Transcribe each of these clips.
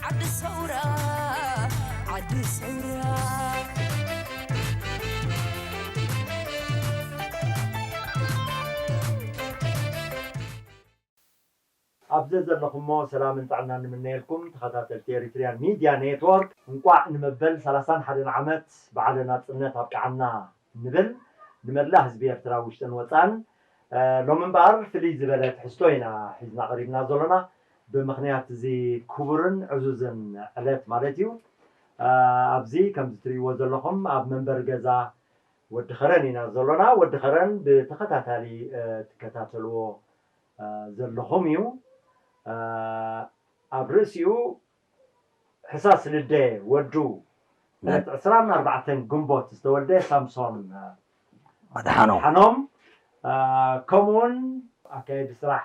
ዓዲ ሰውራ፣ ዓዲ ሰውራ። ኣብ ዘዘለኹሞ ሰላምን ጥዕናን ንምነየልኩም ተኸታተልቲ ኤሪትሪያን ሚድያ ኔትወርክ፣ እንቋዕ ንመበል ሰላሳን ሓደን ዓመት በዓለ ናጽነት ኣብቅዓና ንብል። ንመላእ ህዝቢ ኤርትራ ውሽጥን ወጻን። እ፣ ሎሚ እምበኣር ፍልይ ዝበለ ትሕዝቶ ኢና ሒዝና ቀሪብና ዘሎና። ብምኽንያት እዚ ክቡርን ዕዙዝን ዕለት ማለት እዩ። እ፣ ኣብዚ ከምዚ ትርእይዎ ዘለኹም ኣብ መንበሪ ገዛ ወዲ ኸረን ኢና ዘሎና። ወዲ ኸረን ብተኸታታሊ፣ እ፣ ትከታተልዎ፣ እ፣ ዘለኹም እዩ። እ፣ ኣብ ርእሲኡ ሕሳስ ልደ ወዱ፣ ዕለት ዕስራን ኣርባዕተን ግንቦት ዝተወልደ ሳምሶን፣ እ፣ ኣድሓኖም። ኣድሓኖም፣ እ፣ ከምኡውን ኣካየዲ ስራሕ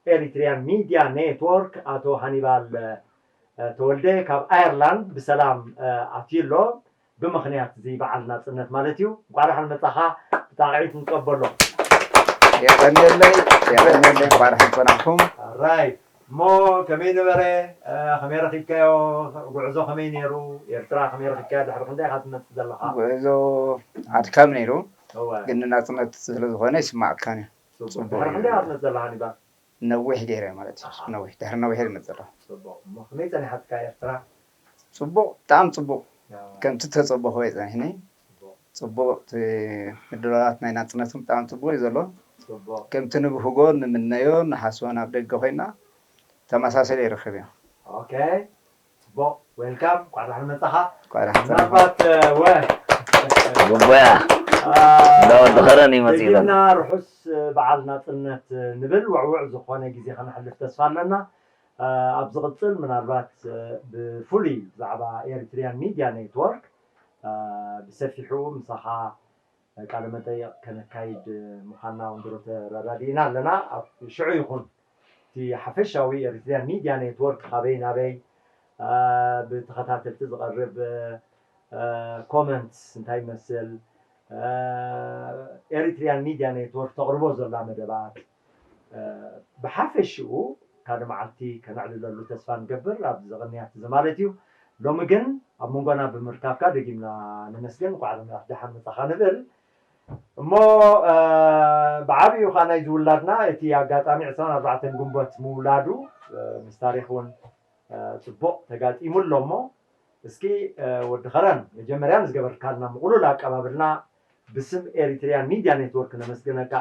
ኤሪትሪያን ሚድያ ኔትወርክ ኣቶ ሃኒባል፣ እ፣ ተወልደ ካብ ኣየርላንድ ብሰላም፣ እ፣ ኣትዩ ኣሎ። ብምኽንያት እዚ በዓል ናጽነት ማለት እዩ። እንቋዕ ደሓን መጻኻ፣ ብጣቕዒት ንቀበሎ። የቐንየለይ፣ የቐንየለይ፣ እንቋዕ ደሓን ጸናሕኩም። ራይት። እሞ ከመይ ነበረ? እ፣ ከመይ ረኺብካዮ? ጉዕዞ ከመይ ነይሩ? ኤርትራ ከመይ ረኺብካያ? ድሕሪ ክንደይ ኢኻ ትመጽእ ዘለኻ? ጉዕዞ ኣድካሚ ነይሩ፣ እወ። ግን ንናጽነት ስለ ዝኾነ ይስማዓካን እዩ። ጽቡቕ። ጽቡቕ ድሕሪ እዩ። ክንደይ ኢኻ ትመጽእ ዘለኻ ሃኒባል? ነዊሕ ገይረ ማለት እዩ። ኣሃ። ነዊሕ፣ ድሕሪ ነዊሕ እየ ዝመጽእ ዘለኹ። ጽቡቕ። እሞ ከመይ ጸኒሓትካ ኤርትራ? ጽቡቕ፣ ብጣዕሚ ጽቡቕ። ኣዎ። ከምቲ ተጸበኹ እየ ጸኒሕኒ። ጽቡቕ። ጽቡቕ፣ እቲ ምድላዋት ናይ ናጽነት እውን ብጣዕሚ ጽቡቕ እዩ ዘሎ። ጽቡቕ። ከምቲ ንብህጎ፣ ንምነዮ፣ ንሓስቦ ናብ ደገ ኮይና ተመሳሰሊ ይርክብ እዩ። ኦኬ። ጽቡቕ፣ ዌልካም፣ እንቋዕ ደሓን መጻኻ። እንቋዕ ደሓን ጸናሕኩም። ምናልባት፣ እ፣ ወ-፣ ግቡያ። አ፣ እንዳ ወዲ ኸረን እዩ መጺኡ ዘሎ። ደጊምና ርሑስ፣ እ፣ በዓል ናጽነት፣ እ፣ ንብል፣ ውዕውዕ ዝኾነ ግዜ ከነሕልፍ ተስፋ ኣለና። እ፣ ኣብ ዝቕጽል ምናልባት፣ እ፣ ብፍሉይ ብዛዕባ ኤሪትሪያን ሚድያ ኔትወርክ፣ እ፣ ብሰፊሑ ምሳኻ ቃለ መጠይቕ ከነካይድ ምዃንና እውን ድሮ ተረዳዲእና ኣለና። ኣብ ሽዑ ይኹን እቲ ሓፈሻዊ ኤሪትሪያን ሚድያ ኔትወርክ ካበይ ናበይ፣ አ፣ ብተኸታተልቲ ዝቐርብ፣ አ፣ ኮመንትስ እንታይ ይመስል፣ አ፣ ኤሪትሪያን ሚድያ ኔትወርክ ተቕርቦ ዘላ መደባት፣ እ፣ ብሓፈሽኡ ካልእ መዓልቲ ከነዕልለሉ ተስፋ ንገብር። ኣብዚ ቅንያት እዚ ማለት እዩ። ሎሚ ግን ኣብ መንጎና ብምርካብካ ደጊምና ነመስግን። እንቋዕ ደሓን መጻኻ ንብል። እሞ፣ እ፣ ብዓቢኡ ኸኣ ናይዚ ውላድና እቲ ኣጋጣሚ ዕስራን ኣርባዕተን ግንቦት ምውላዱ፣ እ፣ ምስ ታሪኽ እውን፣ እ፣ ጽቡቕ ተጋጢሙ ኣሎ። እሞ እስኪ፣ እ፣ ወዲ ኸረን፣ መጀመርያ ንዝገበርካልና ምቕሉል ኣቀባብልና ብስም ኤሪትሪያን ሚድያ ኔትወርክ ነመስግነካ።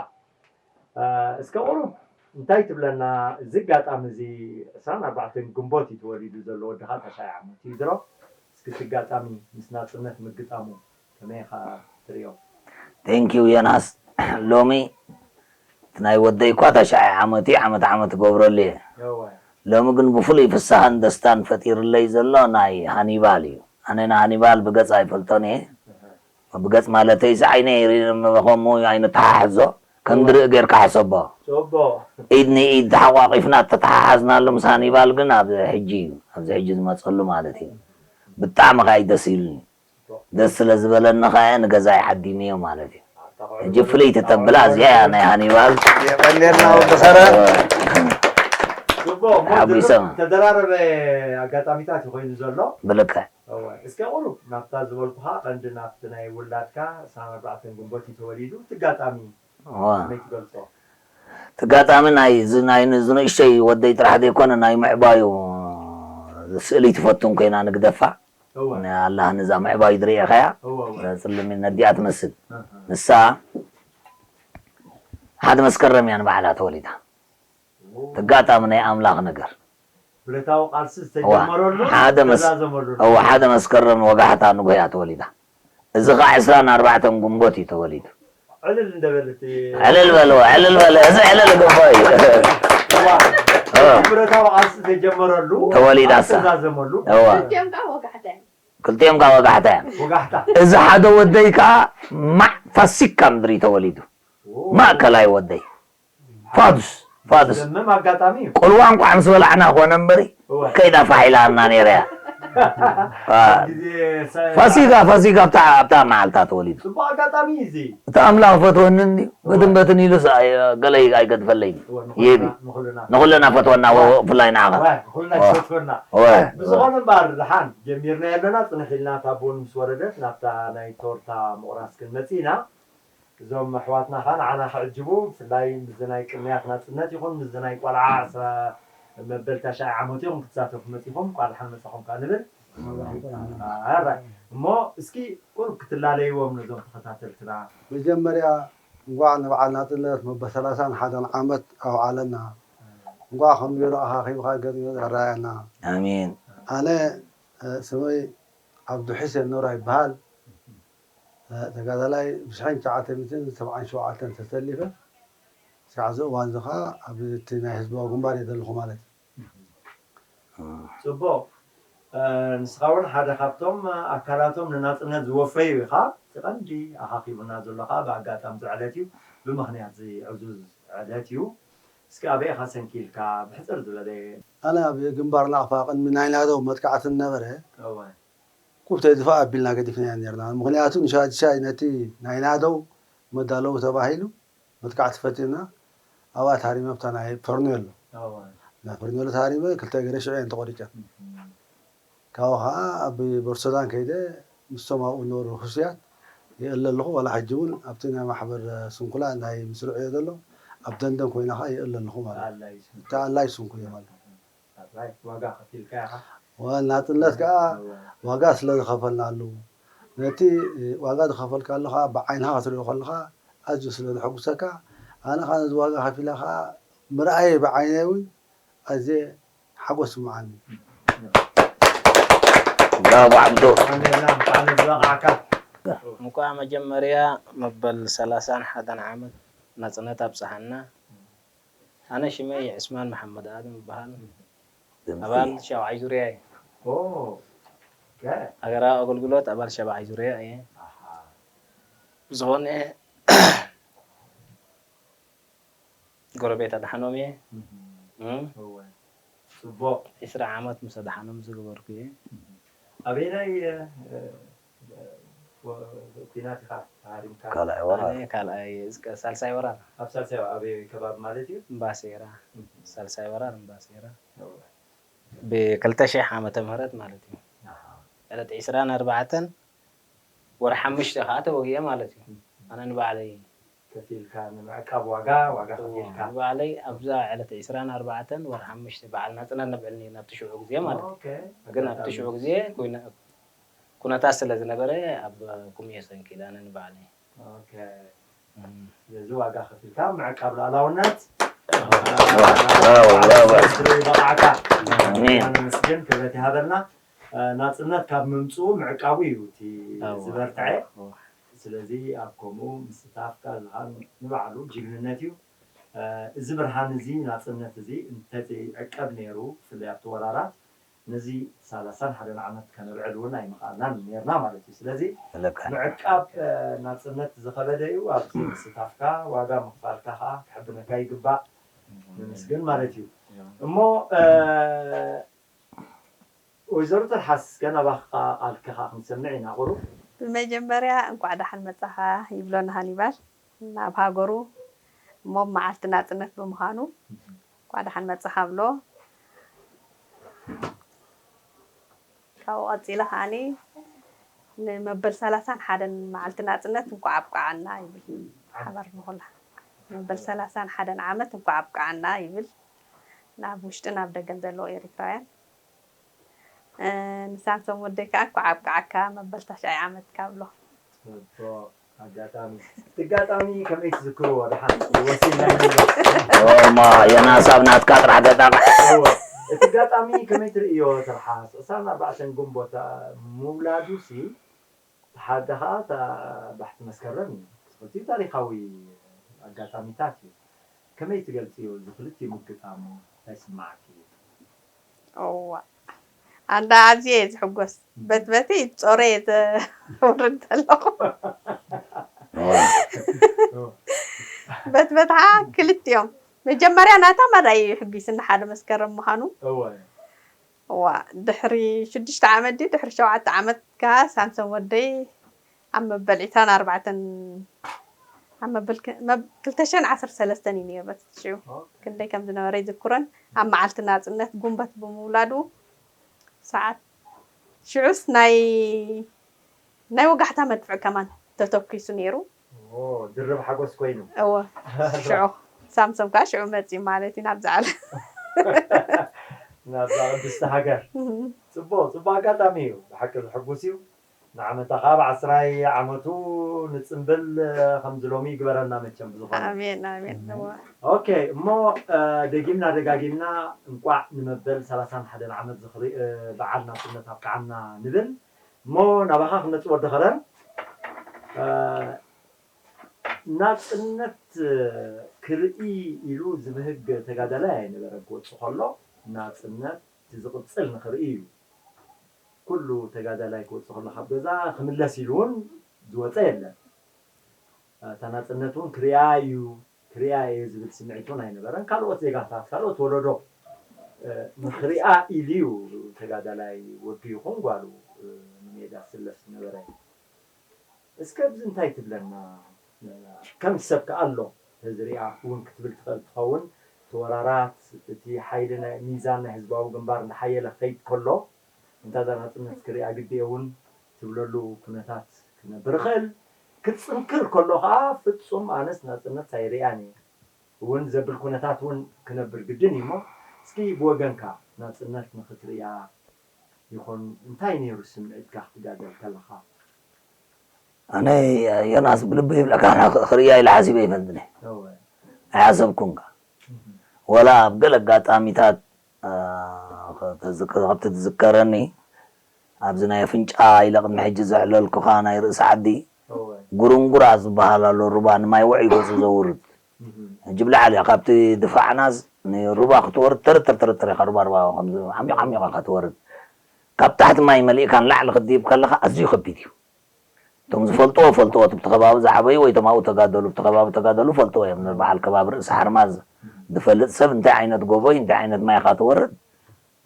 እ፣ እስከ ቁሩብ እንታይ ትብለና፣ እዚ ኣጋጣሚ እዚ ዕስራን ኣርባዕተን ግንቦት እዩ ተወሊዱ ዘሎ ወድኻ፣ ታሽዓይ ዓመት እዩ ድሮ። እስኪ እቲ ኣጋጣሚ ምስ ናጽነት ምግጣሙ ከመይ ኢኻ ትርእዮ? Thank you ዮናስ። ሎሚ እቲ ናይ ወደይ እኳ ታሽዓይ ዓመት እዩ፣ ዓመት ዓመት እገብረሉ እየ። እወ። ሎሚ ግን ብፍሉይ ፍስሃን ደስታን ፈጢርለይ ዘሎ ናይ ሃኒባል እዩ። ኣነ ንሃኒባል ብገጽ ኣይፈልጦን እየ። እህ። ብገጽ ማለተይስ ዓይነይ ሪእኒ እሞ ከምኡ ኣይንተሓሕዞ፣ ከም እወ። ድርኢ ጌርካ ሕሰቦ። ጽቡቕ። ኢድ ንኢድ ተሓቋቒፍና እተተሓሓዝናሉ ምስ ሃኒባል ግን ኣብዚ ሕጂ እዩ፣ ኣብዚ ሕጂ ዝመጸሉ ማለት እዩ። ብጣዕሚ ከኣ እዩ ደስ ኢሉኒ። ደስ ስለ ዝበለኒ ከኣ ንገዛይ ዓዲመዮ ማለት እዩ። ሕጂ ፍልይቲ ተብላ እዚኣ እያ ናይ ሃኒባል። የቐንየልና ወዲ ኸረን። ጽቡቕ፣ እሞ ተሓጒሰ። ተደራረበ ኣጋጣሚታት እዩ ኮይኑ ዘሎ። ብልክዕ። እወ፣ እስከ ቁሩብ ናብታ ዝበልኩኻ ቀንዲ ናብቲ ናይ ውላድካ ዕስራን ኣርባዕተን ግንቦት እዩ ተወሊዱ። እቲ ኣጋጣሚ እወ። ከመይ ትገልጾ? እቲ ኣጋጣሚ ናይ እዚ ናይ ን-፣ እዚ ንእሽተይ ወደይ ጥራሕ ዘይኮነ ናይ ምዕባዩ ስእሊ ትፈቱን ኮይና ንግደፋ። እወ። ንኣላህ ንዛ ምዕባዩ ድርእኻያ? እወ፣ እወ። እዛ ጽልም ነዲኣ ትመስል። እህ። ንሳ ሓደ መስከረም እያ ንባዕላ ተወሊዳ። ኦ። ተጋጣሚ ናይ ኣምላኽ ነገር። ብረታዊ ቃልሲ እዋ፣ ዝተጀመረሉ፣ ሓደ መስ-፣ ዝተዛዘመሉ። እዋ፣ ሓደ መስከረም ወጋሕታ ንጉሆ እያ ተወሊዳ። እዚ ኸዓ ዕስራን ኣርባዕተን ግንቦት እዩ ተወሊዱ። ዕልል እንደበል እቲ ዕልል በልዎ፣ ዕልል በል። እዚ ዕልል ግቡእ እዩ። እዋ፣ እ። እቲ ብረታዊ ቃልሲ ዝተጀመረሉ፣ ተወሊዳ እሳ። ዝተዛዘመሉ። እዋ። ክልቲኦም ከዓ ወጋሕታ እዮም። ክልቲኦም ከዓ ወጋሕታ እዮም። ወጋሕታ። እዚ ሓደ ወደይ ከዓ ማዕ ፋሲካ ምድሪ ተወሊዱ። ኦ። ማእከላይ ወደይ። ፋዱስ፣ ፋዱስ። ዘምም ኣጋጣሚ እዩ። ቆልዋ እንኳዕ ምስ በላዕና ኮነ እምበሪ፣ እወ። ከይዳ ፋሕ ኢላና ነይራ እያ። ፋሲካ ፋሲካ ኣብታ ኣብታ መዓልታ ተወሊዱ። ጽቡቅ ኣጋጣሚ እዩ እዚ። እቲ ኣምላኽ ፈትወኒ እንድዩ በትን በትን ኢሉስ ኣይ- ገለ ኣይገድፈለይን ይህብ እዩ። ንኹልና ፈትወና ብፍላይ ንዓኻ። ንኹልና ይፈትወና። ብዝኾነ እምበኣር ደሓን ጀሚርና ኣለና ጽንሕ ኢልና እታ ቦን ምስ ወረደት ናብታ ናይ ቶርታ ምቑራስ ክንመጽእ ኢና። እዞም ኣሕዋትና ኸዓ ንዓና ክዕጅቡ ብፍላይ ምስዚ ናይ ቅንያት ናጽነት ይኹን ምስዚ ናይ ቆልዓ ዕስራ መበል ታሽዓይ ዓመት ይኹን ክትሳተፉ መጺኹም እንኳዕ ደሓን መጻኹም ከኣ ንብል። ኣራይ እሞ እስኪ ቁሩብ ክትላለይዎም ነዞም ተኸታተልትና። መጀመርያ እንኳዕ ንበዓል ናጽነት መበል ሰላሳን ሓደን ዓመት ኣውዓለና። እንኳዕ ከም ገይሩ ኣኻኺብካ ገጽ ገጽ ኣረኣየና። ኣሜን። ኣነ ስመይ ዓብዱ ሑሴን ኖራ ይበሃል። ተጋዳላይ ብሽሕን ትሽዓተ ሚእትን ሰብዓን ሸውዓተን ተሰሊፈ። ስጋዕ እዚ እዋን እዚ ኸዓ ኣብ እቲ ናይ ህዝባዊ ግንባር እየ ዘለኹ ማለት እዩ። ጽቡቕ። ንስኻ እውን ሓደ ካብቶም ኣካላቶም ንናጽነት ዝወፈዩ ኢኻ። እቲ ቀንዲ ኣኻኺቡና ዘሎ ኸዓ ብኣጋጣሚ እዚ ዕለት እዩ፣ ብምኽንያት እዚ ዕዙዝ ዕለት እዩ። እስኪ ኣበይ ኢኻ ሰንኪልካ ብሕጽር ዝበለ? ኣነ ኣብ ግንባር ናቕፋ ቅድሚ ናይ ናደው መጥቃዕቲ እናበረ ኩብተይ ድፋእ ኣቢልና ገዲፍናዮ ነርና። ምኽንያቱ ንሻድሻይ ነቲ ናይ ናደው መዳለዊ ተባሂሉ መጥቃዕቲ ፈጢርና ኣብኣ ተሃሪመ ኣብታ ናይ ፈርኔሎ ናይ ፈርኔሎ ተሃሪመ ክልተ ገረ ሽዑ እየን ተቖሪጨን። ካብኡ ከዓ ኣብ ቦርሶዳን ከይደ ምስቶም ኣብኡ ዝነበሩ ህሱያት ይእለ ኣለኹ። ዋላ ሕጂ እውን ኣብቲ ናይ ማሕበር ስንኩላ ናይ ምስርዑ እየ ዘሎ ኣብ ደንደን ኮይና ከዓ ይእለ ኣለኹ ማለት እዩ። እቲ ኣላይ ስንኩል እየ ማለት እዩ። ናጽነት ከዓ ዋጋ ስለ ዝኸፈልናሉ ነቲ ዋጋ ዝኸፈልካሉ ከዓ ብዓይንኻ ክትሪኦ ከለኻ ኣዝዩ ስለ ዘሐጉሰካ ኣነ ከዓ ነዚ ዋጋ ከፊለ ከዓ ምርኣየይ ብዓይነይ እውን ኣዝየ ሓጎስ ይስምዓኒ። ብራቮ ዓብዱ። ኣሜና እንኳዕ ዝበቃዕካ። እንኳዕ መጀመርያ መበል ሰላሳን ሓደን ዓመት ናጽነት ኣብጽሓና። ኣነ ሽመይ ዕስማን መሓመድ ኣደም ይበሃል። ኣባል ሻብዓይ ዙርያ እየ። ሃገራዊ ኣገልግሎት ኣባል ሻብዓይ ዙርያ እየ። ብዝኾነ ጎረቤት ኣድሓኖም እየ። እም፣ እወ። ጽቡቕ። ዕስራ ዓመት ምስ ኣድሓኖም ዝገበርኩ እየ። ኣበየናይ እ፣ እ፣ ወ- ኲናት ኢኻ ተሃሪምካ? ካልኣይ ወራር። ኣነ ካልኣይ እስከ ሳልሳይ ወራር ኣብ ሳልሳይ ኣብ ኣበይ ከባቢ ማለት እዩ? እምባሴራ። ሳልሳይ ወራር እምባሴራ። እወ። ብክልተ ሽሕ ዓመተ ምህረት ማለት እዩ። ኣሃ። ዕለት ዕስራን ኣርባዕተን ወርሒ ሓሙሽተ ከዓ ተወጊአ ማለት እዩ። ኣነ ንባዕለይ ከፊልካ ንምዕቃብ ዋጋ ዋጋ ከፊልካ። ንባዕለይ ኣብዛ ዕለት ዕስራን ኣርባዕተን ወርሒ ሓሙሽተ በዓል ናጽነት ነብዕል ነርና ኣብቲ ሽዑ ግዜ ማለት እዩ። ግን ኣብቲ ሽዑ ግዜ ኩነታት ስለ ዝነበረ ኣብ ኩምዮ ሰንኪለ ኣነ ንባዕለይ። ስለዚ ዋጋ ከፊልካ ምዕቃብ ሉኣላውነት በቃዕካ። ነመስግን ክብረት ይሃበልና። ናጽነት ካብ ምምጽኡ ምዕቃቡ እዩ እቲ ዝበርትዐ። ስለዚ ኣብ ከምኡ ምስታፍካ እዚ ከዓ ንባዕሉ ጅግንነት እዩ። እዚ ብርሃን እዚ ናጽነት እዚ እንተዘይዕቀብ ነይሩ ብፍላይ ኣብቲ ወራራት ነዚ ሰላሳን ሓደን ዓመት ከነብዕል እውን ኣይምኽኣልናን ነርና ማለት እዩ። ስለዚ ምዕቃብ ናጽነት ዝኸበደ እዩ። ኣብዚ ምስታፍካ ዋጋ ምኽፋልካ ከዓ ክሕብነካ ይግባእ። ነመስግን ማለት እዩ። እሞ ወይዘሮ ተርሓስ ገና ባኻ ቃልኪ ኸዓ ክንሰምዕ ኢና ቁሩብ። ብመጀመርያ እንኳዕ ደሓን መጻኻ ይብሎና ሃኒባል ናብ ሃገሩ እሞ መዓልቲ ናጽነት ብምዃኑ እንኳዕ ደሓን መጻኻ ብሎ። ካብኡ ቀጺለ ከዓኒ ንመበል ሰላሳን ሓደን መዓልቲ ናጽነት እንኳዕ ኣብቅዓና ይብል ሓባር ንኹላ መበል ሰላሳን ሓደን ዓመት እንኳዕ ኣብቅዓና ይብል ናብ ውሽጥን ኣብ ደገን ዘለዉ ኤሪትራውያን። ንሳምሶም ወደይ ከዓ እንኳዕ ኣብቅዓካ መበል ታሽዓይ ዓመትካ ብሎ። ኣጋጣሚ እቲ ኣጋጣሚ ከመይ ትዝክርዎ ደሓን ወሲና ማ የናሳብ ናትካ ጥራሕ ገጣቃ እወ እቲ ኣጋጣሚ ከመይ ትርእዮ ትርሓስ ዕስራን ኣርባዕተን ግንቦት ምውላዱሲ ሓደ ከዓ እታ ባሕቲ መስከረም እዩ ክልቲኡ ታሪካዊ ኣጋጣሚታት እዩ ከመይ ትገልፅዮ እዚ ክልቲኡ ምግጣሙ እንታይ ይስማዓኪ እዩ እዋ ኣንዳ ኣዝየ እየ ዝሕጎስ በት በቲ ጾረ እየ ዘውርድ ዘለኹ በት በታ ክልቲኦም መጀመርያ ናታ ማዳ እዩ ሕጒስኒ ሓደ መስከረም ምዃኑ እዋ፣ ድሕሪ ሽዱሽተ ዓመት ድዩ ድሕሪ ሸውዓተ ዓመት ከኣ ሳምሶን ወደይ ኣብ መበል ዒስራን ኣርባዕተን ኣብ መበል ክ- መብ- ክልተ ሽሕን ዓሰርተ ሰለስተን እዩ ነይሩ በቲ ሽዑ። ክንደይ ከም ዝነበረ ይዝክሮን ኣብ መዓልቲ ናጽነት ጉንበት ብምውላዱ ሰዓት ሽዑስ ናይ ናይ ወጋሕታ መድፍዕ ከማን ተተኪሱ ነይሩ። ድርብ ሓጎስ ኮይኑ እወ ሽዑ ሳምሶም ከዓ ሽዑ መፂኡ ማለት እዩ ናብዛ ዓለም። ናብዛ ቅድስቲ ሃገር። ፅቡቅ ፅቡቅ ኣጋጣሚ እዩ፣ ብሓቂ ዝሕጉስ እዩ። ንዓመታ ከዓ ብዓስራይ ዓመቱ ንፅምብል ከምዚ ሎሚ ይግበረና መቸም ብዝኮነ። ኣሜን ኣሜን። እወ ኦኬ እሞ ደጊምና ደጋጊምና እንቋዕ ንመበል ሰላሳን ሓደን ዓመት ዝኽሪ በዓል ናፅነት ኣብቅዓና ንብል። እሞ ናባኻ ክመፅእ ወዲ ከረን ናፅነት ክርኢ ኢሉ ዝብህግ ተጋዳላይ ኣይነበረ ክወፅእ ከሎ ናፅነት ዝቕፅል ንኽርኢ እዩ። ኩሉ ተጋዳላይ ክወፅእ ከሎ ካብ ገዛ ክምለስ ኢሉ እውን ዝወፀ የለን። እታ ናፅነት እውን ክሪኣ እዩ ክሪኣ እየ ዝብል ስምዒት እውን ኣይነበረን። ካልኦት ዜጋታት ካልኦት ወለዶ ንክሪኣ ኢሉ እዩ ተጋዳላይ ወዱ ይኹን ጓሉ ንሜዳ ዝስለፍ ዝነበረ። እስከ ኣብዚ እንታይ ትብለና? ከም ሰብ ከኣ ኣሎ ተዝሪኣ እውን ክትብል ትኽእል ትኸውን። እቲ ወራራት እቲ ሓይሊ ናይ ሚዛን ናይ ህዝባዊ ግንባር እንዳሓየለ ክኸይድ ከሎ እንታ እዛ ናፅነት ክሪኣ ግዲ እውን ትብለሉ ኩነታት ክነብር ይኽእል። ክትፅንክር ከሎ ከዓ ፍፁም ኣነስ ናፅነት ኣይሪኣን እየ እውን ዘብል ኩነታት እውን ክነብር ግድን እዩ እሞ እስኪ ብወገንካ ናፅነት ንክትሪኣ ይኹን እንታይ ነይሩ ስምዒትካ ክትጋደል ከለኻ? ኣነ ዮናስ ብልቢ ይብለካ ክርእያ ኢለ ሓሲበ ይፈልጥኒ ኣይሓሰብኩንካ ወላ ኣብ ገለ ኣጋጣሚታት ካብቲ ትዝከረኒ ኣብዚ ናይ ኣፍንጫ ኢለ ቅድሚ ሕጂ ዘዕለልኩኻ ናይ ርእሲ ዓዲ ጉርንጉራ ዝበሃል ኣሎ ሩባ ንማይ ውዑይ ገፁ ዘውርድ ሕጂ ብላዕሊ እያ ካብቲ ድፋዕናስ ንሩባ ክትወርድ ተርተር ተርተር ኢኻ ሩባ ሩባ ዓሚቕ ዓሚቕ ኢኻ ትወርድ ካብ ታሕቲ ማይ መሊእካ ንላዕሊ ክትድይብ ከለኻ ኣዝዩ ከቢድ እዩ እቶም ዝፈልጥዎ ፈልጥዎ እቲ ከባቢ ዝዓበዩ ወይ እቶም ኣብኡ ተጋደሉ እቲ ከባቢ ተጋደሉ ፈልጥዎ እዮም በዓል ከባቢ ርእሲ ሓርማዝ ዝፈልጥ ሰብ እንታይ ዓይነት ጎቦይ እንታይ ዓይነት ማይ ኢኻ ትወርድ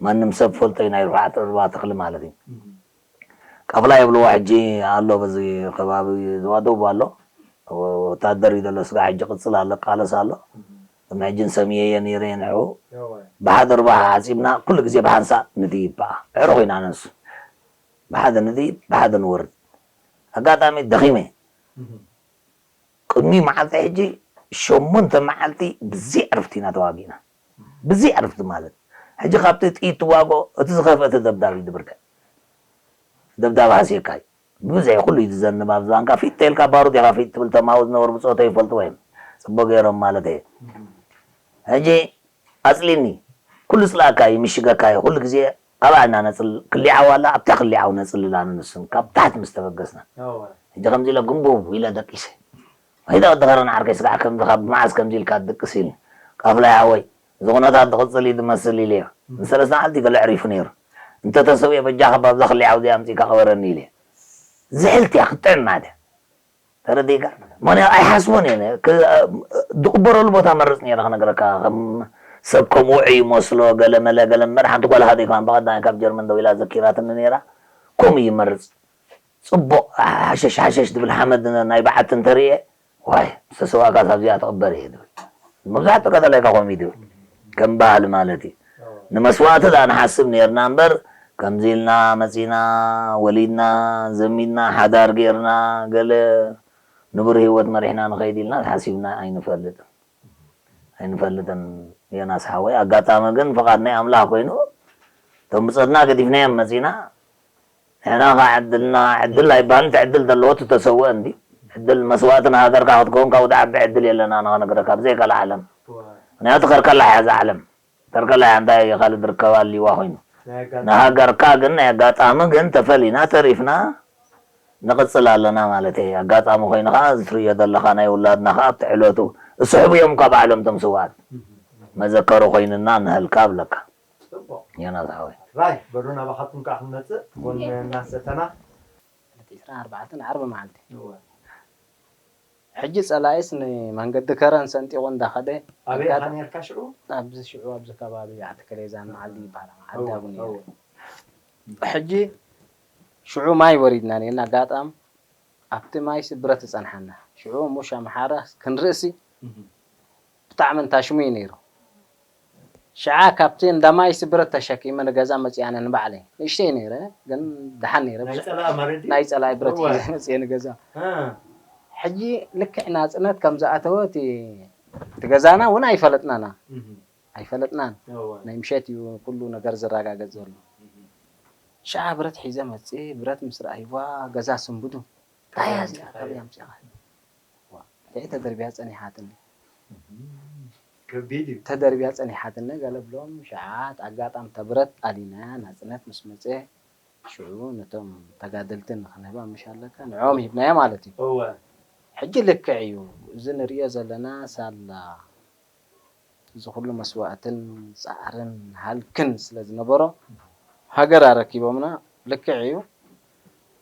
ማንም ሰብ ፈልጦ እዩ ናይ ርብዓተ ርባ ተኽሊ ማለት እዩ ቃፍላ የብልዎ ሕጂ ኣሎ በዚ ከባቢ ዝዋደቡ ኣሎ ወታደር እዩ ዘሎ ስጋ ሕጂ ቅፅል ኣሎ ቃለስ ኣሎ ከም ሕጂ ንሰምየየ ነይረ ንዑ ብሓደ ርባ ሓፂብና ኩሉ ግዜ ብሓንሳእ ንድይብ በኣ ዕሮ ኮይና ነንሱ ብሓደ ንድይብ ብሓደ ንወርድ ኣጋጣሚ ደኺመ ቅድሚ መዓልቲ ሕጂ ሸሞንተ መዓልቲ ብዘይ ዕርፍቲ ኢና ተዋጊእና ብዘይ ዕርፍቲ ማለት ሕጂ ካብቲ ጥይት ትዋግኦ እቲ ዝኸፍአ እቲ ደብዳብ እዩ ድብርከ ደብዳብ ሃስየካ እዩ ብብዝሒ ኩሉ እዩ ዝዘንብ ኣብ ዝባንካ ፊት ተልካ ባሩድ ኢኻ ፊት ትብል ተማው ዝነበሩ ብፆተ ይፈልጥዎ እዮም ፅቡቅ ገይሮም ማለት እየ ሕጂ ኣፅሊኒ ኩሉ ፅላእካ እዩ ምሽገካ እዩ ኩሉ ግዜ ኣብኣ እናነፅል ክሊዓው ኣላ ኣብታ ክሊዓው ነፅልላ ንንስን ካብ ታሕቲ ምስ ተበገስና ሕጂ ከምዚ ኢለ ግንቡብ ኢለ ደቂሰ ወይ ደቂ ድኸረን ዓርከይ ስጋዕ ከምዚ ካብ መዓዝ ከምዚ ኢልካ ትድቅስ ኢልኒ ቃፍላይ ሓወይ እዚ ኩነታት ዝቕፅል እዩ ዝመስል ኢለዮ ንሰለስተ መዓልቲ ገለ ዕሪፉ ነይሩ እንተተሰውየ በጃኻ ባብዛ ክሊዓው እዚኣ ኣምፂእካ ቅበረኒ ኢለዮ ዝሕልቲ እያ ክትጥዕም ማለት እያ ተረዲእካ ምክንያቱ ኣይሓስቦን እየ ዝቕበረሉ ቦታ መርፅ ነይረ ክነግረካ ከም ሰብ ከም ውዑይ ይመስሎ ገለ መለ ገለ እምበር ሓንቲ ጓል ሃደ ከማን ብቐዳማይ ካብ ጀርመን ደው ኢላ ዘኪራትኒ ነይራ ከምኡ ይመርፅ ፅቡቕ ሓሸሽ ሓሸሽ ትብል ሓመድ ናይ በዓቲ እንተርእየ ዋይ ዝተሰዋእካ ኣብዚኣ ትቕበር እየ ትብል መብዛሕትኡ ቀጠላይካ ከምኡ እዩ ትብል ከም ባህሊ ማለት እዩ ንመስዋእቲ ዳ ንሓስብ ነርና እምበር ከምዚ ኢልና መፂና ወሊድና ዘሚድና ሓዳር ገይርና ገለ ንቡር ህይወት መሪሕና ንኸይድ ኢልና ሓሲብና ኣይንፈልጥን ኣይንፈልጥን ዮናስ ሓወይ ኣጋጣሚ ግን ፍቓድ ናይ ኣምላኽ ኮይኑ እቶም ብፀትና ገዲፍናዮም መፂና ንሕና ከዓ ዕድልና ዕድል ኣይበሃልን እቲ ዕድል ዘለዎ እቲ ተሰውአ እንዲ ዕድል መስዋእቲ ንሃገርካ ክትከውን ካብኡ ዝዓቢ ዕድል የለና ንኸነግረካ ብዘይ ካልእ ዓለም ምክንያቱ ከርከላ እያ እዛ ዓለም ከርከላ እያ እንታይ ካልእ ዝርከባ ኣልዋ ኮይኑ ንሃገርካ ግን ናይ ኣጋጣሚ ግን ተፈሊና ተሪፍና ንቕፅል ኣለና ማለት እየ ኣጋጣሚ ኮይኑ ከዓ እዚ ትርእዮ ዘለኻ ናይ ውላድና ከዓ ኣብቲ ዕለቱ እሱ ሕቡ እዮም እኳ ባዕሎም እቶም ስውኣት መዘከሩ ኮይንና ንሀልካ ኣብለካ ዮናስ ሓወይ ራይ በሉ ናባኻትኩም ከዓ ክንመፅእ ቡን እናሰተና ዕለት ዕስራን ኣርባዕተን ዓርቢ መዓልቲ ሕጂ ጸላኢስ ንመንገዲ ከረን ሰንጢቑ እንዳኸደ ኣበይ ኢኻ ነርካ ሽዑ? ኣብዚ ሽዑ ኣብዚ ከባቢ ዓዲ ከሌዛን መዓልዲ ይበሃል ዓዲ ኣቡ ነይረ። ሕጂ ሽዑ ማይ ወሪድና ነርና ኣጋጣም ኣብቲ ማይሲ ብረት ይጸንሓና ሽዑ ሙሽ ኣምሓራ ክንርእሲ ብጣዕሚ እንታሽሙ እዩ ነይሩ። ሽዓ ካብቲ እንዳ ማይሲ ብረት ተሸኪመ ንገዛ መፅእ ኣነ ንባዕለይ ንእሽተይ ነይረ ግን ደሓን ነይረ ናይ ፀላኢ ማለት ድዩ? ናይ ፀላኢ ብረት እወ። ሒዘ መፅየ ንገዛ እ። ሕጂ ልክዕ ናፅነት ከም ዝኣተወ እቲ እቲ ገዛና እውን ኣይፈለጥናና እህ። ኣይፈለጥናን እወ። ናይ ምሸት እዩ ኩሉ ነገር ዝረጋገፅ ዘሎ እህ። ሽዓ ብረት ሒዘ መፅእ ብረት ምስ ረኣይዋ ገዛ ስንብዱ እንታይ እያ እዚኣ ካበይ ኣምፂእኻ እንታይ ተደርብያ ፀኒሓትኒ ከቢድ እዩ። ተደርብያ ፀኒሓትኒ ገለ ብሎም ሸዓት ኣጋጣም ተብረት ኣሊናያ ናፅነት ምስ መፀ ሽዑ ነቶም ተጋደልቲ ንክንህባ ምሽ ኣለካ ንዕኦም ሂብናዮ ማለት እዩ። እወ ሕጂ ልክዕ እዩ እዚ ንሪኦ ዘለና ሳላ እዚ ኩሉ መስዋእትን ፃዕርን ሃልክን ስለ ዝነበሮ ሃገር ኣረኪቦምና ልክዕ እዩ።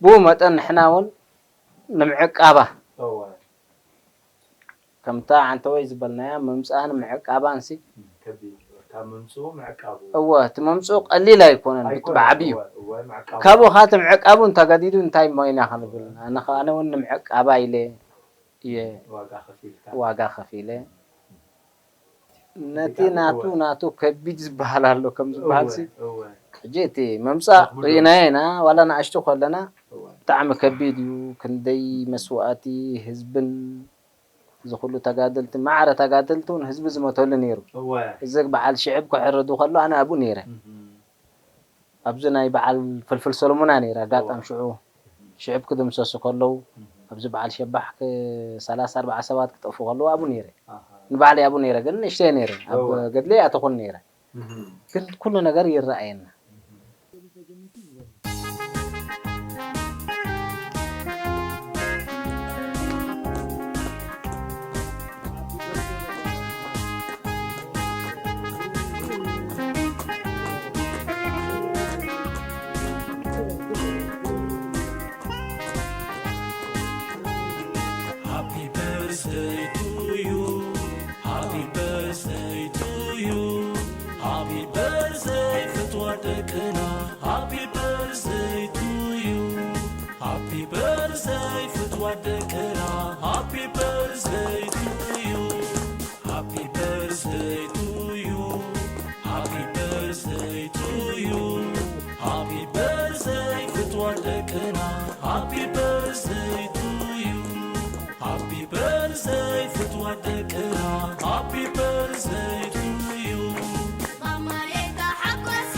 ብኡ መጠን ንሕና እውን ንምዕቃባ እወ። ከምታ ዓንተወይ ዝበልናያ ምምፅኣን ምዕቃባንሲ ከቢድ እዩ። ካብ ምምፅኡ ምዕቃቡ እወ እቲ ምምፅኡ ቀሊል ኣይኮነን ኣይኮነን። ብዓብዩ እወ፣ እወ፣ ምዕቃቡ። ካብኡ ከዓ እቲ ምዕቃቡ እንተገዲዱ እንታይ እሞ ኢና ክንብል ኣነ ከዓ ኣነ እውን ንምዕቃባ ኢለ እየ ዋጋ ከፊልካ። ዋጋ ከፊለ ነቲ ናቱ ናቱ ከቢድ ዝበሃል ኣሎ ከም ዝበሃል ሲ እወ፣ እወ። ሕጂ እቲ ምምፃእ ኣኽብዶ። ርኢናዮ ኢና ዋላ ንኣሽቱ ከለና እወ። ብጣዕሚ ከቢድ እዩ ክንደይ መስዋእቲ ህዝብን እዚ ኩሉ ተጋደልቲ ማዕረ ተጋደልቲ እውን ህዝቢ ዝመተሉ ነይሩ እወ እዚ በዓል ሽዕብ ክሕርዱ ከሎ ኣነ ኣብኡ ነይረ እህ ኣብዚ ናይ በዓል ፍልፍል ሰሎሙና ነይረ ኣጋጣም ሽዑ ሽዕብ ክድምሰሱ ከለዉ ኣብዚ በዓል ሸባሕ ሰላሳ ኣርባዓ ሰባት ክጠፉ ከለዉ ኣብኡ ነይረ ኣሃ ንባዕለይ ኣብኡ ነይረ ግን ንእሽተይ ነይረ ኣብ እወ ገድለይ ኣተኹን ነይረ እህ ግን ኩሉ ነገር ይረኣየና Happy birthday to you. Happy birthday to you. Happy birthday ፍትዋት ደቅና. Happy birthday to you. Happy birthday ፍትዋት ደቅና. Happy birthday to you. Happy birthday to you. Happy birthday to you. Happy birthday ፍትዋት ደቅና. Happy birthday to you. Happy birthday ፍትዋት ደቅና. Happy birthday to you. ማማየካ ሓጎሲ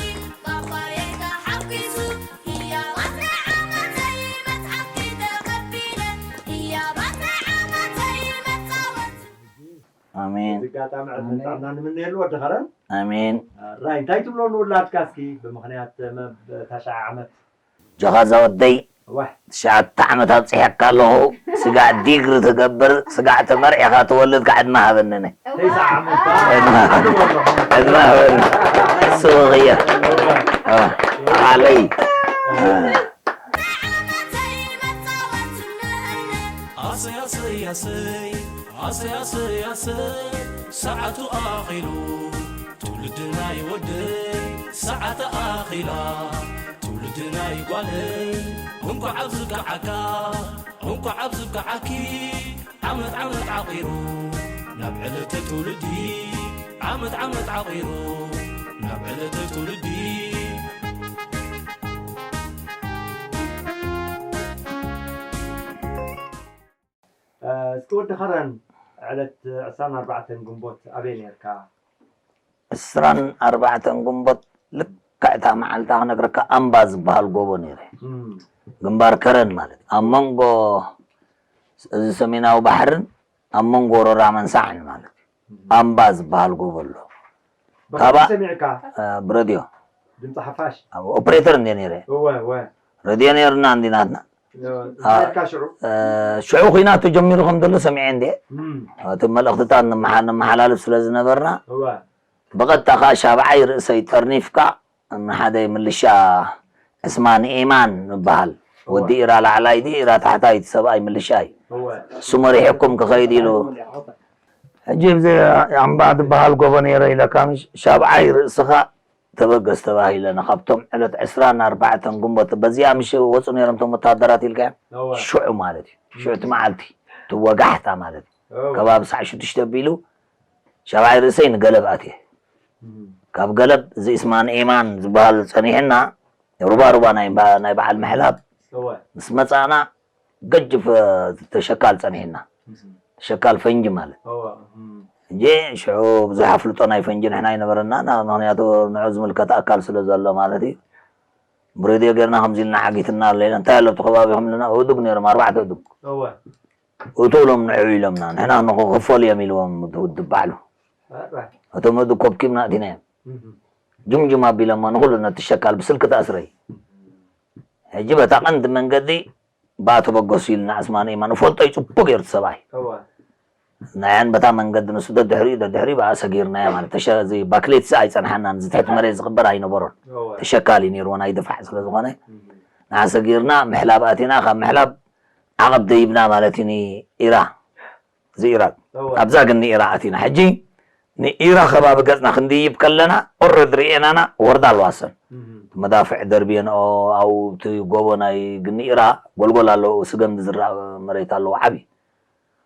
ባባየካ ሓጒሱ ህያባት ናይ ዓመተይ መጽሓፍኪ ተቐቢለ ህያባት ናይ ዓመተይ መጻወቲ ኣሜን እዚ ኣጋጣሚ ዕድመን ጥዕና ንምነየሉ ወዲ ኸረን ኣሜን ራይ እንታይ ትብሎ ንውላድካ እስኪ ብምኽንያት መብ ተሽዓ ዓመት ጆኻ እዛ ወደይ ዋሕ ትሽዓተ ዓመት ኣብፅሐካ ኣለኹ ስጋዕ ዲግሪ ትገብር ስጋዕ ተመርዒኻ ትወልድ ከዓ ዕድመ ሃበንነ ተይሳ ዓመት ዕድመ ሃበን ስውኽየ ዓለይ ኣሰይ ኣሰይ ኣሰይ ኣሰይ ኣሰይ ኣሰይ ሰዓቱ ኣኺሉ ትውልዲ ናይ ወደይ ሰዓት ኣኺላ ትውልዲ ናይ ጓለይ እንኳዕ ኣብዝብቃዓካ እንኳዕ ኣብዝብቃዓኪ ዓመት ዓመት ዓቒሩ ናብ ዕለተ ትውልዲ ዓመት ዓመት ዓቒሩ ናብ ዕለተ ትውልዲ እስኪ ወዲ ኸረን ዕለት ዕስራን ኣርባዕተን ግንቦት ኣበይ ነርካ? ዕስራን ኣርባዕተን ግንቦት ልክዕ እታ መዓልታ ክነግረካ ኣምባ ዝበሃል ጎቦ ነይረ ግንባር ከረን ማለት ኣብ መንጎ እዚ ሰሜናዊ ባሕርን ኣብ መንጎ ወረራ መንሳዕን ማለት እዩ ኣምባ ዝበሃል ጎቦ ኣሎ ካባ ሰሚዕካ ብረድዮ ድምፂ ሓፋሽ ኦፕሬተር እንደ ነይረ እወ እወ ረድዮ ነይርና እንዲናትና እንታይ ኢልካ ሽዑ ሽዑ ኩናት ተጀሚሩ ከም ዘሎ ሰሚዐ እንደ እቲ መልእኽትታት ንመሓላልፍ ስለ ዝነበርና ብቐጥታ ከዓ ሻብዓይ ርእሰይ ጠርኒፍካ ንሓደ ምልሻ ዕስማን ኢማን ንበሃል ወዲ ኢራ ላዕላይ ድዩ ኢራ ታሕታይ፣ እቲ ሰብኣይ ምልሻ እዩ። እሱ መሪሕኩም ክኸይድ ኢሉ። ሕጂ ብዚ ኣምባ ዝበሃል ጎቦ ነይረ ኢለካ፣ ምሽ ሻብዓይ ርእስኻ ተበገስ ተባሂለና። ካብቶም ዕለት ዕስራን ኣርባዕተን ግንቦት በዚኣ ምሽ ወፁ ነይሮም እቶም ወታደራት ኢልካ ሽዑ ማለት እዩ። ሽዑ እቲ መዓልቲ እቲ ወጋሕታ ማለት እዩ። ከባቢ ሳዕ ሽዱሽተ ኣቢሉ ሻብዓይ ርእሰይ ንገለብ ኣትየ። ካብ ገለብ እዚ እስማን ኤማን ዝበሃል ጸኒሕና ሩባ ሩባ ናይ በ- ናይ በዓል ምሕላብ ምስ መጻእና ገጅፍ ተሸካል ጸኒሕና። ተሸካል ፈንጂ ማለት እንጂ ሽዑ ብዙሕ ኣፍልጦ ናይ ፈንጂ ንሕና ኣይነበረና። ምክንያቱ ንዑ ዝምልከት ኣካል ስለ ዘሎ ማለት እዩ። ብሬድዮ ጌርና ከምዚ ኢልና ዓጊትና ኣለና። እንታይ ኣሎ ኣብቲ ከባቢኹም ኢልና፣ እዱግ ነይሮም ኣርባዕተ እዱግ። እቱ ኢሎም ንዑ ኢሎምና፣ ንሕና ንኽኽፈሉ እዮም ኢልዎም እቲ ውድብ ባዕሉ። እቶም እዱግ ኮብኪብና ኣእቲናዮም። ጅምጅም ኣቢሎሞ ንኹሉ ነቲ ሸካል ብስልኪ ተኣስረይ። ሕጂ በታ ቀንዲ መንገዲ ብኣ ተበገሱ ኢልና፣ ኣስማን ኢማን እፈልጦ እዩ፣ ጽቡቕ ገይሩ እቲ ሰብኣይ። ናያን በታ መንገዲ ንሱ ደድሕሪኡ ደድሕሪኡ ብኣ ሰጊርናያ ማለት ተሸ- እዚ ባክሌትሲ ኣይጸንሓናን፣ እዚ ትሕቲ መሬት ዝቕበር ኣይነበሮን። ተሸካሊ ነይርዎ ናይ ድፋዕ ስለ ዝኾነ ንዓ ሰጊርና ምሕላብ ኣቲና፣ ካብ ምሕላብ ዓቐብ ደይብና ማለት እዩ ንኢራ እዚ ኢራቅ ኣብዛ ግን ንኢራ ኣቲና ሕጂ ንኢራ ከባቢ ገጽና ክንድይብ ከለና ኦረድ ርኤናና ወርዳ ኣለዋሰን መዳፍዕ ደርብየንኦ ኣብቲ ጎቦ ናይ ግኒ ኢራ ጎልጎል ኣለዎ ስገም ዝራእ መሬት ኣለዎ ዓቢ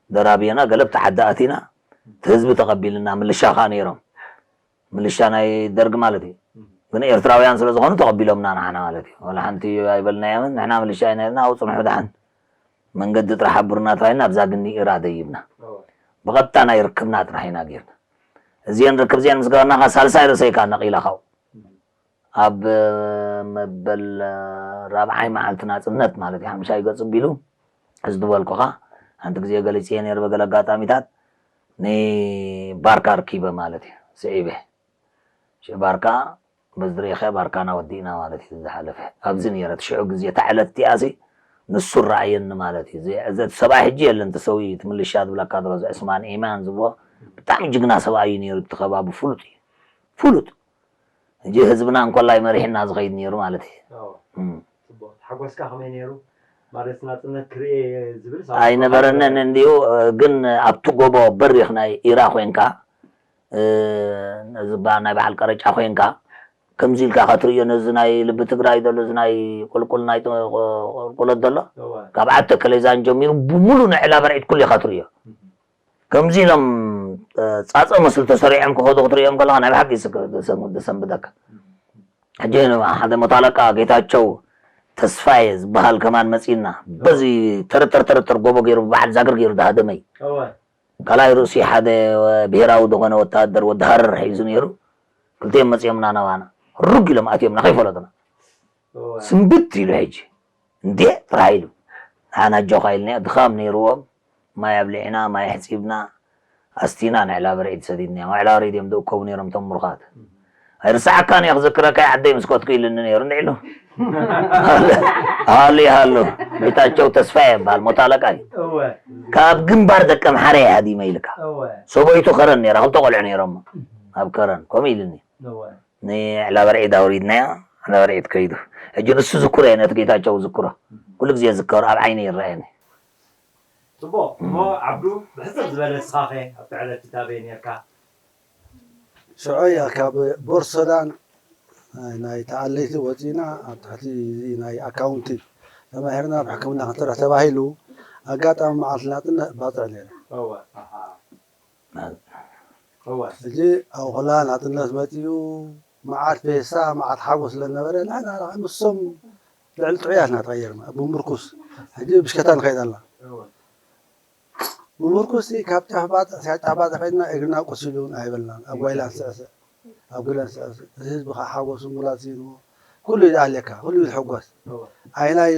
ደራብየና ገለብቲ ዓዲ ኣቲና እቲ ህዝቢ ተቐቢልና ምልሻ ከዓ ነይሮም ምልሻ ናይ ደርግ ማለት እዩ ግን ኤርትራውያን ስለ ዝኾኑ ተቐቢሎምና ንዓና ማለት እዩ ወላ ሓንቲ ኣይበልናዮምን ንሕና ምልሻ ኣይነርና ኣብኡ ፅንሑ ድሓን መንገዲ ጥራሕ ኣቡርና ተባሂልና ኣብዛ ግኒ ኢራ ደይብና ብቐጥታ ናይ ርክብና ጥራሕ ኢና ጌርና እዚአን ርክብ እዚአን ምስ ገበርና ከ ሳልሳይ ርእሰይ ከ ነቒለ ካብኡ ኣብ መበል ራብዓይ መዓልቲ ናጽነት ማለት እዩ ሓምሻይ ገጽ ቢሉ እዚ ዝበልኩኻ ሓንቲ ግዜ ገሊጽ እየ ነይሩ በገለ ኣጋጣሚታት ንባርካ ርኪበ ማለት እዩ ስዒበ ሽዕ ባርካ በዚ ርኢኸ ባርካና ወዲእና ማለት እዩ ዝሓለፈ ኣብዚ ነይረ እቲ ሽዑ ግዜ እታ ዕለት እቲኣሲ ንሱ ረኣየኒ ማለት እዩ እዚ ሰብኣይ ሕጂ የለን ተሰዊኡ እቲ ምልሻ ዝብለካ ዘሎ እዚ ዕስማን ኢማን ዝብሎ ብጣዕሚ ጅግና ሰብኣይ እዩ ነይሩ እቲ ከባቢ ፍሉጥ እዩ ፍሉጥ ሕጂ ህዝብና እንኮላይ መሪሕና ዝኸይድ ነይሩ ማለት እዩ። ሓጎስካ ከመይ ነይሩ? ማለት ናፅነት ክርኤ ዝብል ኣይነበረንን እንዲዩ ግን ኣብቲ ጎቦ በሪኽ ናይ ኢራ ኮንካ እዚ በዓል ናይ በዓል ቀረጫ ኮንካ ከምዚ ኢልካ ከትርእዮ ነዚ ናይ ልቢ ትግራይ ዘሎ እዚ ናይ ቁልቁል ናይ ቁልቁለት ዘሎ ካብ ዓዲ ተከለዛን ጀሚሩ ብሙሉ ንዕላ በርዒት ኩሉ ኢኻ ትርእዮ ከምዚ ኢሎም ፃፀ መስሉ ተሰሪዖም ክኸዱ ክትርእዮም ከለካ ናይ ብሓቂ ደሰንብደካ ሕጂ ሓደ ሞት ኣለቃ ጌታቸው ተስፋየ ዝበሃል ከማን መፂና በዚ ተረተር ተረተር ጎቦ ገይሩ በዓል ዛግር ገይሩ ዝሃደመይ ካልኣይ ርእሲ ሓደ ብሄራዊ ዝኾነ ወታደር ወዲ ሃረር ሒዙ ነይሩ ክልቲኦም መፂኦምና ናባና ሩግ ኢሎም ኣትዮምና ከይፈለጡና ስንብት ኢሉ ሕጂ እንዴ ጥራሕ ኢሉ ንሓና ኣጆኻ ኢልናዮ ድኻም ነይርዎም ማይ ኣብሊዕና ማይ ኣሕፂብና ኣስቲና ንዕላ በርዒድ ሰዲድናዮም ኣዕላ በርዒድ እዮም ዝእከቡ ነይሮም እቶም ምሩኻት ኣይርስዓካን እየ ክዝክረካ ዓደይ ምስ ኮትኩ ኢሉኒ ነይሩ እንድዒ ኢሉ ሃሉ ይሃሉ ጌታቸው ተስፋየ ይበሃል ሞት ኣለቃ እዩ ካብ ግንባር ደቀምሓረ እየ ሃዲመ ኢልካ ሰበይቱ ከረን ነይራ ክልተ ቆልዑ ነይሮሞ ኣብ ከረን ከምኡ ኢሉኒ ንዕላ በርዒድ ኣውሪድናዮ ዕላ በርዒድ ከይዱ ሕጂ ንሱ ዝኩረ እየ ነቲ ጌታቸው ዝኩሮ ኩሉ ግዜ ዝከሮ ኣብ ዓይነ ይረኣየኒ ፅቡቕ እሞ ዓብዱ ብሕፅር ዝበለ ንስኻኸ ኣብቲ ዕለት እቲ ኣበይ ነርካ? ሽዑ እያ ካብ ቦርሶዳን ናይ ተኣለይቲ ወፂና ኣብ ትሕቲ እዚ ናይ ኣካውንቲ ተማሂርና ብሕክምና ክንሰርሕ ተባሂሉ ኣጋጣሚ መዓልቲ ናፅነት ባፅዕ ነይረ ሕጂ ኣብ ኹላ ናፅነት መፂኡ መዓት ፌሳ መዓት ሓጎስ ስለዝነበረ ንሕና ንሶም ልዕሊ ጥዑያት ኢና ተቐየርና ብምርኩስ ሕጂ ብሽከታ ንኸይድ ኣላ ብምርኩስ ካብ ጫፍ ባፅዕ እስካብ ጫፍ ባፅዕ ከይድና እግርና ቁሲሉ እውን ኣይበልናን ኣብ ጓይላ ንስዕስዕ ኣብ ግለ ንስዕስዕ እቲ ህዝቢ ከዓ ሓጎሱ ሙላት ስኢንዎ ኩሉ እዩ ዝኣልየካ ኩሉ እዩ ዝሕጎስ ኣይናዩ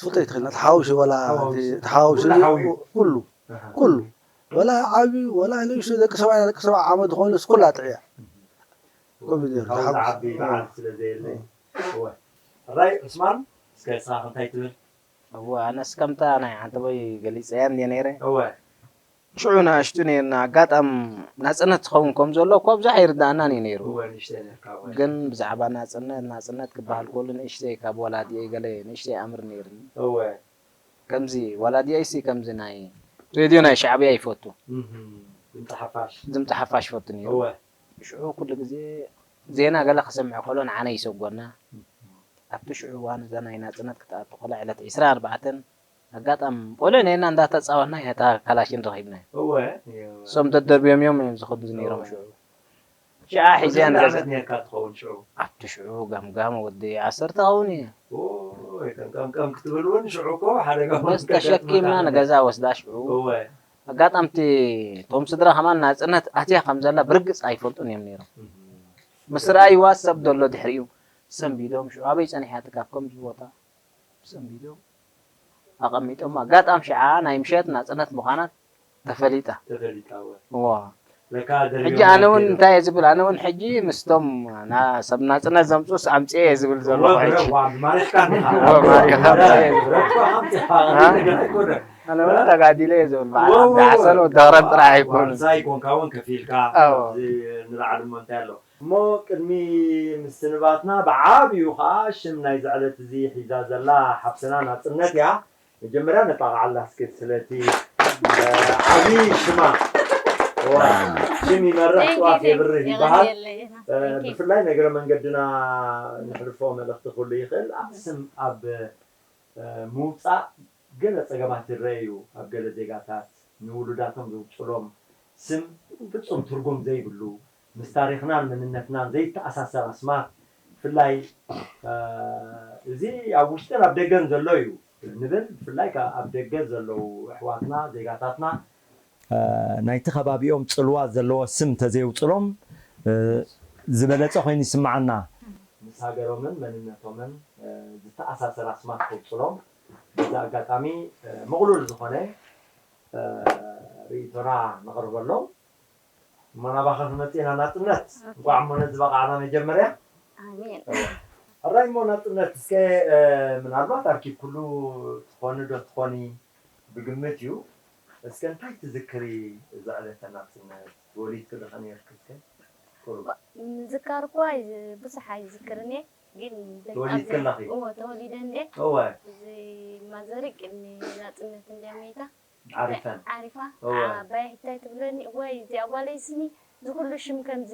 ስልጠ ይትኽእል ተሓውሽ ወላ ተሓውሽ ኩሉ ኩሉ ወላ ዓብዩ ወላ ንእሽቶ ደቂ ሰብዓ ደቂ ሰብዓ ዓመት ዝኾነ ኩላ ጥዕያ ከምኡ ነይሩ ተሓውሽ ራይ ዑስማን እስከ ንስኻ እንታይ ትብል እወ ኣነስ ከምታ ናይ ዓንተቦይ ገሊፀያ እንድየ ነይረ እወ ሽዑ ንኣሽቱ ነርና። ኣጋጣም ናጽነት ትኸውን ከም ዘሎ እኳ ብዙሕ ኣይርድኣናን እዩ ነይሩ። እወ ንእሽተይ ነርካ እወ ግን ብዛዕባ ናጽነት ናጽነት ክበሃል ከሉ ንእሽተይ ካብ ወላዲየይ ገለ ንእሽተይ ኣምር ነይርኒ። እወ ከምዚ ወላዲየይሲ ከምዚ ናይ ሬድዮ ናይ ሻዕብያ ይፈቱ። እህም። ድምፂ ሓፋሽ ድምፂ ሓፋሽ ይፈቱ ነይሩ። እወ ሽዑ ኩሉ ግዜ ዜና ገለ ክሰምዕ ከሎ ንዓና ይሰጎና። ኣብቲ ሽዑ እዋን እዛ ናይ ናጽነት ክትኣቱ ከላ ዕለት ዕስራን ኣርባዕተን ኣጋጣም ቆልዑ ነና እንዳተጻወትና እያ እታ ካላሽን ረኺብና። እወ እሶም ደደርብዮም እዮም እዮም ዝኸዱ ነይሮም ሽዑ። ሽዓ ሒዘያ ንገዛ ዓመት ነርካ ትኸውን ሽዑ ኣብቲ ሽዑ ጋምጋም ወዲ ዓሰርተ ኸውን እየ። ኦይ፣ ከም ቀምቀም ክትብል እውን ሽዑ እኮ ሓደጋ እውን በስ ተሸኪምና ከጋጥመካ ንገዛ ወስዳ ሽዑ እወ ኣጋጣምቲ እቶም ስድራ ከማን ናጽነት ኣትያ ከም ዘላ ብርግጽ ኣይፈልጡን እዮም ነይሮም። ምስ ረኣይዋ ሰብ ዘሎ ድሕሪኡ ሰንቢዶም ሽዑ ኣበይ ጸኒሓ ትካብ ከምዚ ቦታ ሰንቢዶም ኣቐሚጦም ኣጋጣም ሽዓ ናይ ምሸት ናጽነት ምዃና ተፈሊጣ። ተፈሊጣ እወ እዋ ለካ ሕጂ ኣነ እውን እንታይ እየ ዝብል ኣነ እውን ሕጂ ምስቶም ና- ሰብ ናጽነት ዘምፁስ ኣምፅኤ እየ ዝብል ዘለኹ ሕጂ። እወ ማሪኻ ኣምፅኤ እየ ዝብል። ኣነ እውን ተጋዲለ እየ ዝብል በዓል ዓዲ ሓሰን ወዲ ኸረን ጥራሕ ኣይኮኑን። ዋርሳይ ኮንካ እውን ከፊልካ ኣዎ። ኣብዚ ንላዕሊ እሞ እንታይ ኣሎ እሞ ቅድሚ ምስንባትና ብዓብዩ ከዓ ሽም ናይዚ ዕለት እዚ ሒዛ ዘላ ሓፍትና ናፅነት እያ። መጀመርያ ነጣቕዓላ እስኪ ስለቲ ዓብዪ ሽማ እዋ ሽም ይመርሕ ጥዋፍ የብርህ ይበሃል። ብፍላይ ነገረ መንገድና ንሕልፎ መልእኽቲ ክህሉ ይኽእል። ስም ኣብ ምውፃእ ገለ ፀገማት ይረአ እዩ። ኣብ ገለ ዜጋታት ንውሉዳቶም ዝውፅሎም ስም ፍፁም ትርጉም ዘይብሉ ምስ ታሪኽናን መንነትናን ዘይተኣሳሰር ኣስማት ብፍላይ እዚ ኣብ ውሽጥን ኣብ ደገን ዘሎ እዩ ንብል ብፍላይ ኣብ ደገ ዘለዉ ኣሕዋትና ዜጋታትና ናይቲ ከባቢኦም ፅልዋ ዘለዎ ስም ተዘየውፅሎም ዝበለፀ ኮይኑ ይስምዓና። ምስ ሃገሮምን መንነቶምን ዝተኣሳሰር ኣስማት ከውፅሎም በዚ ኣጋጣሚ ምቕሉል ዝኾነ ርእይቶና ነቕርበሎም። እሞ ናባኻ ክመፅእ ኢና ናፅነት። እንኳዕ እሞ ነዚ በቃዕና መጀመርያ። ኣሜን። ሕራይ እሞ ናፅነት እስከ ምናልባት ኣርኪብ ኩሉ ትኾኒ ዶ ትኾኒ ብግምት እዩ። እስከ እንታይ ትዝክሪ እዛ ዕለተ ናፅነት? ተወሊድኪ ዶ ኸ ነይርኪ እስከ? ቁሩብ። ምዝካር እኳ ብዙሕ ኣይዝክርን እየ ግን ተወሊድኪ ኣለኺ? እዎ ተወሊደ እንደ እወ እዚ ማዘሪ ቅድሚ ናፅነት እንደ መይታ ዓሪፈን ዓሪፋ እወ። ዓባይ ሕታይ ትብለኒ እዋይ እዚኣ ጓለይ ስኒ ዝኩሉ ሽም ከምዚ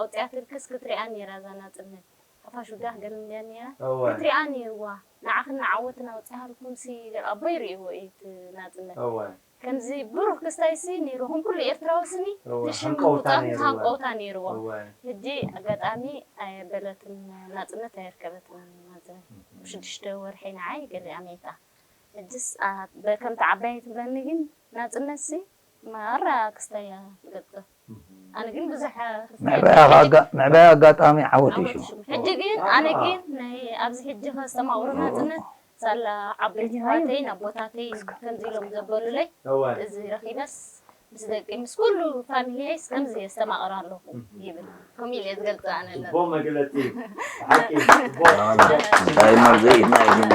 ኣውፅኣትልክስ ክትሪኣ ነይራ እዛ ናፅነት ሓፋሽ ውዳህ ገለ እንድያ ነይራ እወ ክትሪኣ ነይርዋ ንዓኽን ንዓወትን ኣውፅኣልኩም ሲ ኣቦ ይርእይዎ እዩ እቲ ናፅነት እወ ከምዚ ብሩህ ክስታይ ሲ ነይርኹም ኩሉ ኤርትራዊ ስኒ እወ ንሽም ሃንቀውታ ምውፃእ ነይርዋ ሃንቀውታ ነይርዎ እወ ሕጂ ኣጋጣሚ ኣየበለትን ናፅነት ኣየርከበትን ማዘር ብሽዱሽተ ወርሒ ንዓይ ገሊኣ መይታ ሕጅስ ከምቲ ዓባይ ትብለኒ ግን ናፅነት ሲ ማራ ክስታይ እያ ትገልፀ ኣነ ግን ብዙሕ ምዕባይ ኣጋጣሚ ዓወት እዩ ሽሙ። ሕጂ ግን ኣነ ግን ናይ ኣብዚ ሕጂ ከስተማቕሩ ናፅነት ሳላ ዓበይቲ ኣሕዋተይን ኣቦታተይን ከምዚ ኢሎም ዘበሉለይ እወ እዚ ረኺበስ ምስ ደቂ ምስ ኩሉ ፋሚሊየይስ ከምዚ የስተማቕር ኣለኹ ይብል ከምኡ ኢለ ዝገልፀ ኣነ ኣለኹ ጽቡቕ መግለጺ እዩ። ብሓቂ ጽቡቕ። እንታይ መርዘ ኢድና ኢድና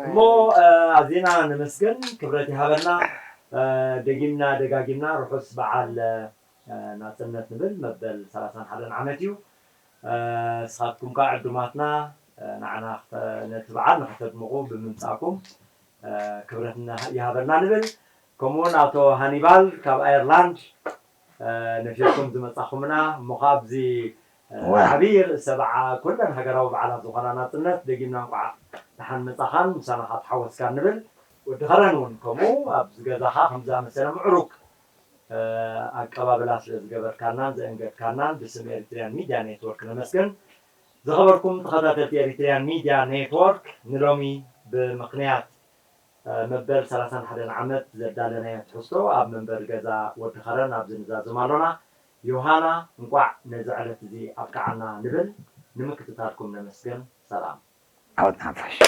እሞ ኣዚና ነመስግን ክብረት ይሃበልና። ደጊምና ደጋጊምና ርሑስ በዓል ናጽነት ንብል። መበል ሰላሳን ሓደን ዓመት እዩ። ንስኻትኩም ከዓ ዕዱማትና ንዓና ነቲ በዓል ንኸተድምቑ ብምምፃእኩም ክብረት ይሃበልና ንብል። ከምኡውን ኣቶ ሃኒባል ካብ ኣየርላንድ ነፊርኩም ዝመፃኹምና እሞ ካብዚ ዓብዪ ርእሰ በዓ ኩለን ሃገራዊ በዓላት ዝኾና ናፅነት ደጊምና እንኳዕ ደሓን መፃኻን ምሳና ተሓወስካን ንብል። ወዲ ኸረን እውን ከምኡ ኣብዚ ገዛኻ ከምዚ ኣመሰለ ምዕሩግ ኣቀባብላ ስለ ዝገበርካናን ዘእንገድካናን ብስም ኤሪትሪያን ሚድያ ኔትወርክ ነመስግን። ዝኸበርኩም ተኸታተልቲ ኤሪትሪያን ሚድያ ኔትወርክ ንሎሚ ብምኽንያት መበል ሰላሳን ሓደን ዓመት ዘዳለናዮ ትሕዝቶ ኣብ መንበሪ ገዛ ወዲ ኸረን ኣብዚ ንዛዝም ኣሎና። ዮሃና እንቋዕ ነዚ ዕለት እዚ ኣብቅዓና ንብል። ንምክትታልኩም ነመስግን። ሰላም። ዓወት ንሓፋሽ።